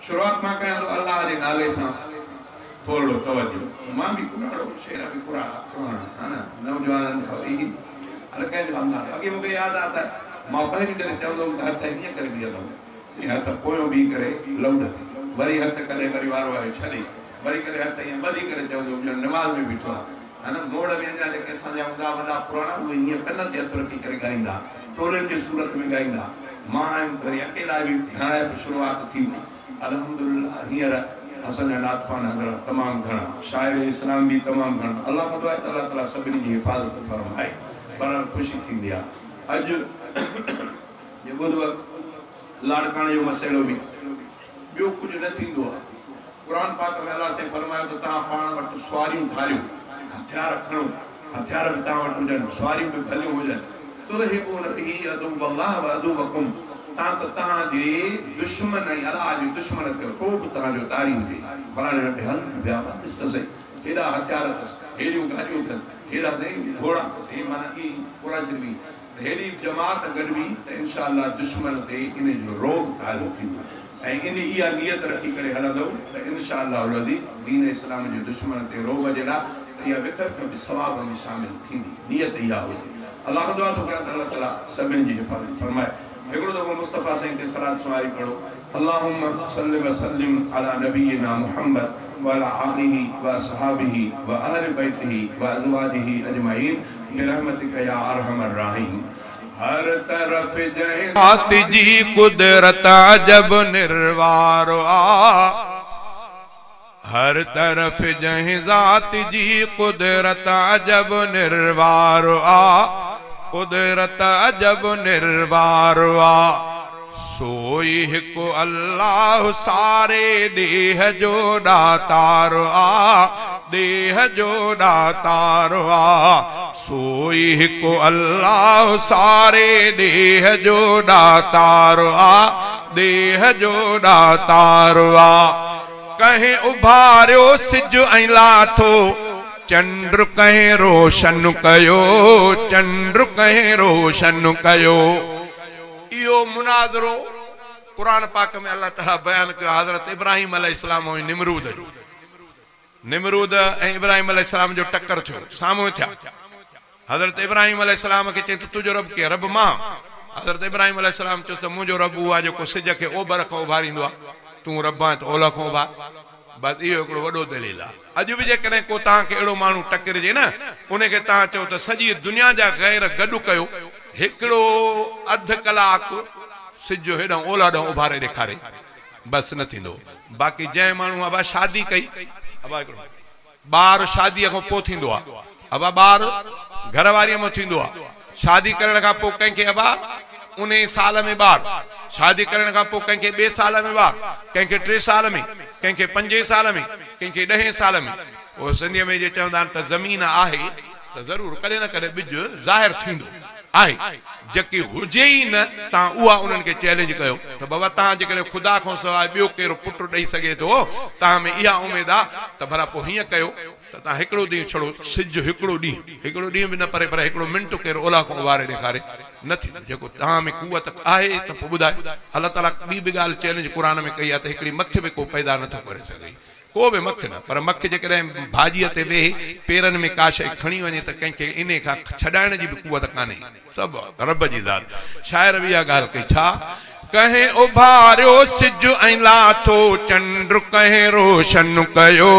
शुरूआत मां कयां थो अल्लाह जे नाले सां। थोरो तवज्जो, मां बि कुराड़ो शेर बि कुराड़ा पुराणा हा न, नौजवाननि खां वरी हर कंहिंजो अंदाज़। अॻे मूंखे यादि आहे त मां पहिरियों जॾहिं चवंदो हुउमि त हथ हीअं करे बीहंदो हुउमि, हथ पोयों बीह करे लौड ते, वरी हथ कॾहिं वरी वारो आयो छॾे, वरी कॾहिं हथ हीअं ॿधी करे चवंदो हुउमि ॼण नमाज़ में बीठो आहे, हा न। मोड़ में अञा जेके असांजा हूंदा वॾा पुराणा, उहे हीअं कन ते हथु रखी करे ॻाईंदा, टोलनि जी सूरत में ॻाईंदा। मां आयुमि त वरी अकेला बि घणा शुरूआत थी वई। अल्हम्दुलिल्लाह हींअर असांजा नातख़्वान हज़रात तमामु घणा, शाइर इस्लाम बि तमामु घणा। अलाह कंदो आहे त अलाह ताला सभिनी जी हिफ़ाज़त फरमाए। बहरहाल ख़ुशी थींदी आहे। अॼु ॿुधो लाड़काणे जो मसइलो बि ॿियो कुझु न थींदो आहे। क़ुर पाक में अलाह साईं फरमायो त तव्हां पाण वटि सुवारियूं धारियो, हथियार खणो, हथियार बि तव्हां वटि हुजनि, सुवारियूं बि भलियूं हुजनि। तुरहिबून बिही अदुव्वल्लाह व अदुव्वकुम, तव्हां त तव्हांजे दुश्मन ऐं अलाह जे दुश्मन ते को बि तव्हांजो तारी हुजे। फलाणे वटि हल विया ॾिस त सही, हेॾा हथियार अथसि, हेॾियूं गाॾियूं अथसि, हेॾा सही घोड़ा अथसि, हे माना ई क़ुर शरीफ़ त हेॾी जमात गॾिबी त इनशा दुश्मन ते इन जो रोग ताज़ो थींदो। ऐं इन इहा नियत रखी करे हलंदो त इनशा अज़ीज़ दीन इस्लाम जे दुश्मन ते रोब जे लाइ त इहा विकर खां बि सवाब में शामिल थींदी। नियत इहा हुजे। अलाह खां दुआ थो कयां त अलाह ताला सभिनी जी हिफ़ाज़त फरमाए। हिकिड़ो दफ़ो मुस्तफ़ा साईं ते सलात सुवारी पढ़ो। अल्लाहुम्मा सल्लि व सल्लिम अला नबीना मुहम्मद व अला आलिहि व अस्हाबिहि व अहल बैतिहि व अज़वाजिहि अजमाइन बिरहमतिक या अरहमर राहिम। हर तरफ ज़ात जी कुदरत अजब निर्वार आ, हर तरफ जंहिं ज़ात जी कुदरत अजब निर्वार आ, कुदरत अजब निर्वार आ। सोई हिकु अल्लाह सारे ॾेह जो ॾातार आ, ॾेह जो ॾातार आ। सोई हिकु अल्लाह सारे ॾेह जो ॾातार आ, ॾेह जो ॾातार आ। कंहिं उभारियो सिज ऐं लाथो, चंड कंहिं रोशन कयो, चंड कंहिं रोशन कयो। इहो मुनाज़रो क़ुर पाक में अलाह ताला बयानु कयो हज़रत इब्राहिम अलैहिस्सलाम ऐं निमरूद जो। निमरूद ऐं इब्राहिम अलैहिस्सलाम जो टक्कर थियो, साम्हूं थिया। हज़रत इब्राहिम अलैहिस्सलाम खे चई तुंहिंजो रब केरु? रब मां। हज़रत इब्राहिम अलैहिस्सलाम चयोसि त मुंहिंजो रब उहो आहे जेको सिज खे ओभर खां उभारींदो आहे, तूं रब आहीं त ओलह खां उभार। बसि इहो हिकिड़ो वॾो दलील आहे। अॼु बि जेकॾहिं को तव्हांखे अहिड़ो माण्हू टकरिजे न, उनखे तव्हां चओ त सॼी दुनिया जा ग़ैर गॾु कयो, हिकिड़ो अधु कलाक सिज हेॾां ओलह ॾांहुं उभारे ॾेखारे, बसि न थींदो। बाक़ी जंहिं माण्हू अबा शादी कई, अबा हिकिड़ो ॿार शादीअ खां पोइ थींदो आहे, अबा ॿार घर वारीअ मां थींदो आहे। शादी करण खां पोइ कंहिंखे अबा उन साल में ॿार, शादी करण खां पोइ कंहिंखे ॿिए साल में ॿार, कंहिंखे टे साल में, कंहिंखे पंजे साल में, कंहिंखे ॾहें साल में। उहो सिंधीअ में जे चवंदा आहिनि त ज़मीन आहे त ज़रूरु कॾहिं न कॾहिं ॿिज ज़ाहिर थींदो आहे। जेकी हुजे ई न, तव्हां उहा उन्हनि खे चैलेंज कयो त बाबा तव्हां जेकॾहिं ख़ुदा खां सवाइ ॿियो कहिड़ो पुटु ॾेई सघे थो, तव्हां में इहा उमेद आहे त भला पोइ हीअं कयो त तव्हां हिकिड़ो ॾींहुं छड़ो सिज हिकिड़ो ॾींहुं बि न परे, पर हिकिड़ो मिंट केरु ओला खां उभारे ॾेखारे न थींदो। जेको तव्हां में कुवत आहे त पोइ ॿुधायो। अलाह ताला ॿी बि ॻाल्हि चैलेंज क़ुर में कई आहे त हिकिड़ी मख बि को पैदा नथो करे सघे, को बि मख न, पर मख जेकॾहिं भाॼीअ ते वेहे पेरनि में का शइ खणी वञे त कंहिंखे इन खां छॾाइण जी बि कुवत कान्हे। सभु रब जी ज़ात। शाइर बि इहा ॻाल्हि कई, छा कंहिं उभारियो सिज ऐं लाथो, चंड कंहिं रोशन कयो,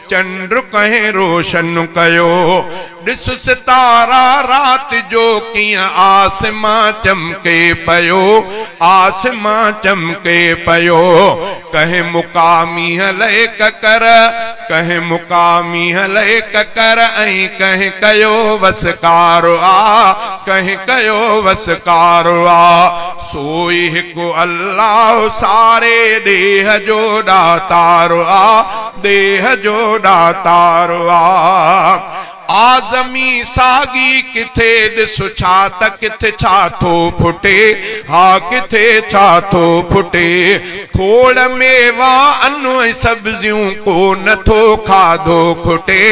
चंड कंहिं रोशन कयो। ॾिस सितारा रात जो कीअं आसमां चमके पियो, आसमां चमके पियो। कंहिं मुक़ामी लए ककर, कंहिं मुक़ामी लए ककर ऐं कंहिं कयो वसकार आ, कंहिं कयो वसकार आ। सोई हिकु अल्लाह सारे ॾेह जो ॾातार आ, देह जो ॾातार आ। आज़मी सागी किथे ॾिस छा त किथे छा थो फुटे, हा किथे छा थो फुटे। खोड़ मेवा अन ऐं सब्ज़ियूं कोन थो खाधो खुटे,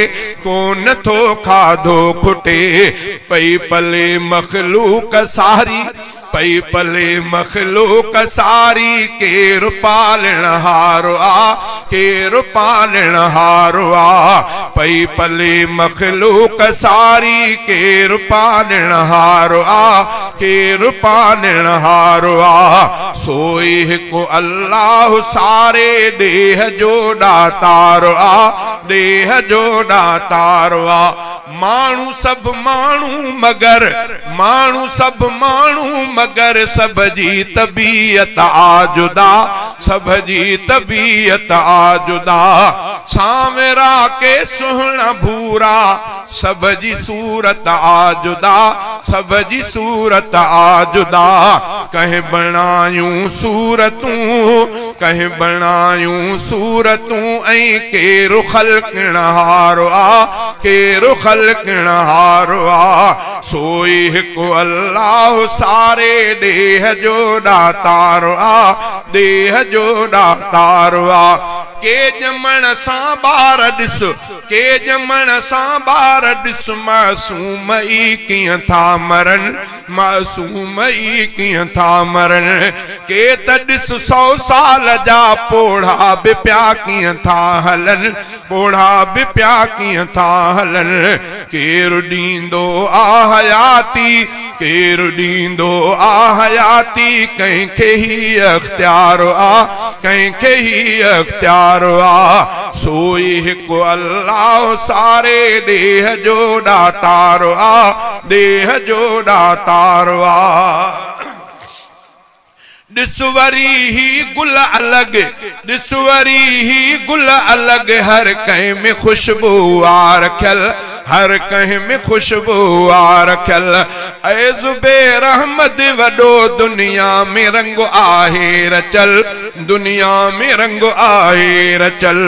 कोन थो खाधो खुटे। पई पले मख़लूक सारी, पई पले मखलूक सारी केरु पालणहारो आ, केरु पालणहारो आ। पई पले मखलूक सारी केरु पालणहारो आ, केरु पालणहारो आ। सोई हिकु अल्लाह सारे देह जो दातारो आ, देह जो दातारो आ। माण्हू सभु माण्हू मगर, माण्हू सभु माण्हू मगर सभ जी तबीयत आ जुदा, सभ जी तबीयत आ जुदा। सांवरा के सुहिणा भूरा सभ जी सूरत आ जुदा, सभ जी सूरत आ जुदा। कंहिं बणायूं सूरतूं, कंहिं बणायूं सूरतूं ऐं केरु ख़लक़णहारो आ, केरु ख़लक़णहारो आ। सोई हिकु अल्लाह सारे देह जो दातारो आ, देह जो दातारो आ। के ॼमण सां ॿार ॾिस, के ॼमण सां ॿार ॾिस, मासूम ई कीअं था मरनि, मासूम ई कीअं था मरनि। के त ॾिस 100 साल जा पोढ़ा बि पिया कीअं था हलनि, पोढ़ा बि पिया कीअं था हलनि। केरु ॾींदो आ हयाती, केरु ॾींदो आ हयाती, कंहिंखे ही अख़्तियार आ, कंहिंखे ही अख़्तियार आ। सोई हिकु अल्लाह सारे देह जो दातारो आ, देह जो दातारो आ। ॾिस वरी ही गुल अलॻि, ॾिस वरी ही गुल अलॻि, हर कंहिं में ख़ुशबू आ रखियल, हर कंहिं में ख़ुशबू आ रखियल। ऐ ज़ुबैर अहमद वॾो दुनिया में रंग आहे रचल, दुनिया में रंग आहे रचल।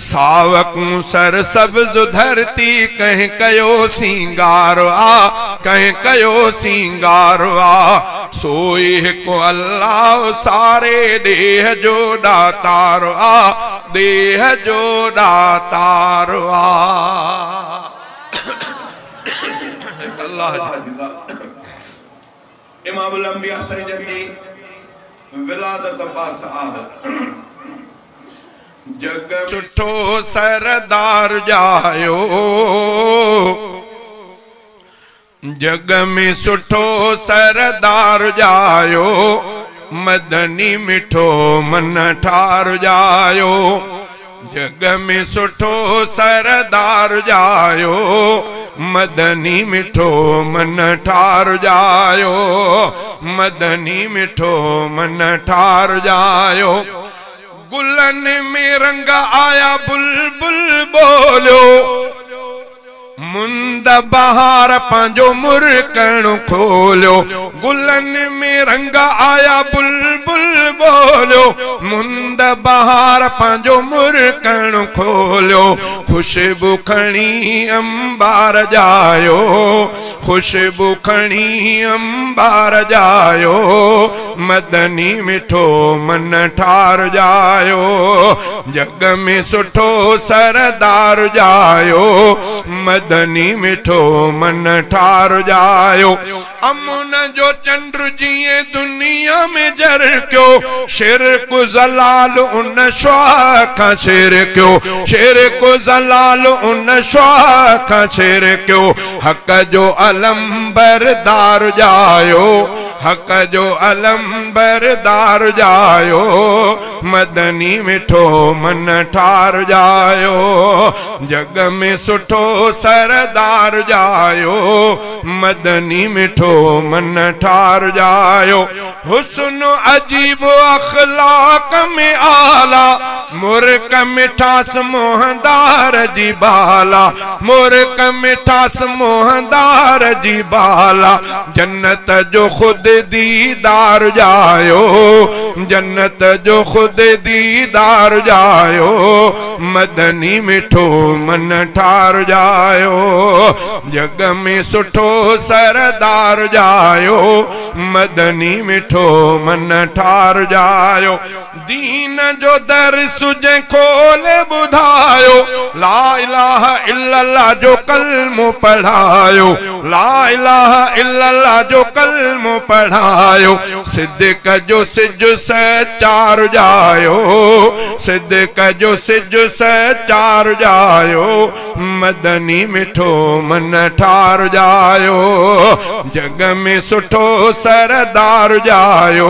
सावकूं सर सब्ज़ धरती कंहिं कयो सिंगार आ, कंहिं कयो सिंगार आ। सोई हिकु अल्लाह सारे देह जो दातार आ, देह जो दातार आ। अल्लाह इमामुल अंबिया साईं जन जी विलादत बासआदत जग सुठो सरदार जायो, जग में सुठो सरदार जायो, मदनी मिठो मन ठार जायो। जग में सुठो सरदार जायो, मदनी मिठो मन ठार जायो, मदनी मिठो मन ठार जायो। गुलन में रंग आया बुलबुल बोलो, मुंद बहार पंहिंजो मुरकण खोलियो। गुलन में रंग आया बुलबुल बोलियो, मुंद बहार पंहिंजो मुरकण खोलियो। ख़ुशबू खणी अंबार जायो, ख़ुशबू खणी अंबार जायो, मदनी मिठो मन ठार जायो। जग में सुठो सरदार जायो, मदनी मिठो मन ठार जायो। अमुन जो चंड जीअं दुनिया में जरक्यो, शिरक ज़लाल उन शुआ खां छिरक्यो, शिरक ज़लाल उन शुआ खां छिरक्यो। हक़ जो अलम बरदार जायो, हक़ जो अलम बरदार जायो, मदनी मिठो मन ठार जायो। जग में सुठो सरदार जायो, मदनी मिठो मन ठार जायो। हुस्न अजीब अखलाक में आला, मुर्क मिठास मोहदार जी बाला, मुर्क मिठास मोहदार जी बाला। जन्नत जो खुद दीदार जायो, जन्नत जो खुद ख़ुद दीदार जायो, मदनी मिठो मन ठार जायो, जग में सुठो सरदार जायो, मदनी मिठो मन ठार जायो। दीन जो दर्स जंहिं खोले ॿुधायो, ला इलाहा इल्लल्लाह जो कलमो पढ़ायो, ला इलाहा इल्लल्लाह जो कलमो पढ़ायो, सिद्क जो सिज सचार जायो, सिद्क जो सिज सचार जायो, मदनी मिठो मन ठार जायो, जग में सुठो सरदार जायो,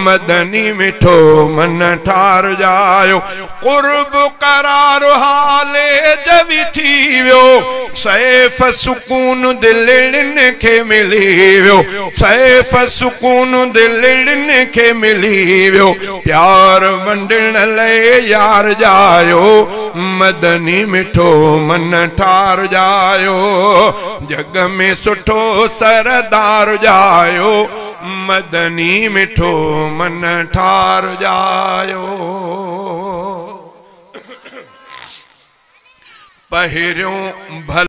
मदनी मिठो मन ठार जायो। कुर्ब करार हाले जवी थी वियो, सैफ सुकून दिलड़िन खे मिली वियो, सैफ सुकून दिलड़िन खे मिली वियो, प्यार वंडण लाइ यार जायो, मदनी मिठो मन ठार जायो, जग में सुठो सरदार जायो, मदनी मिठो मन ठार जायो। पहिरियों भल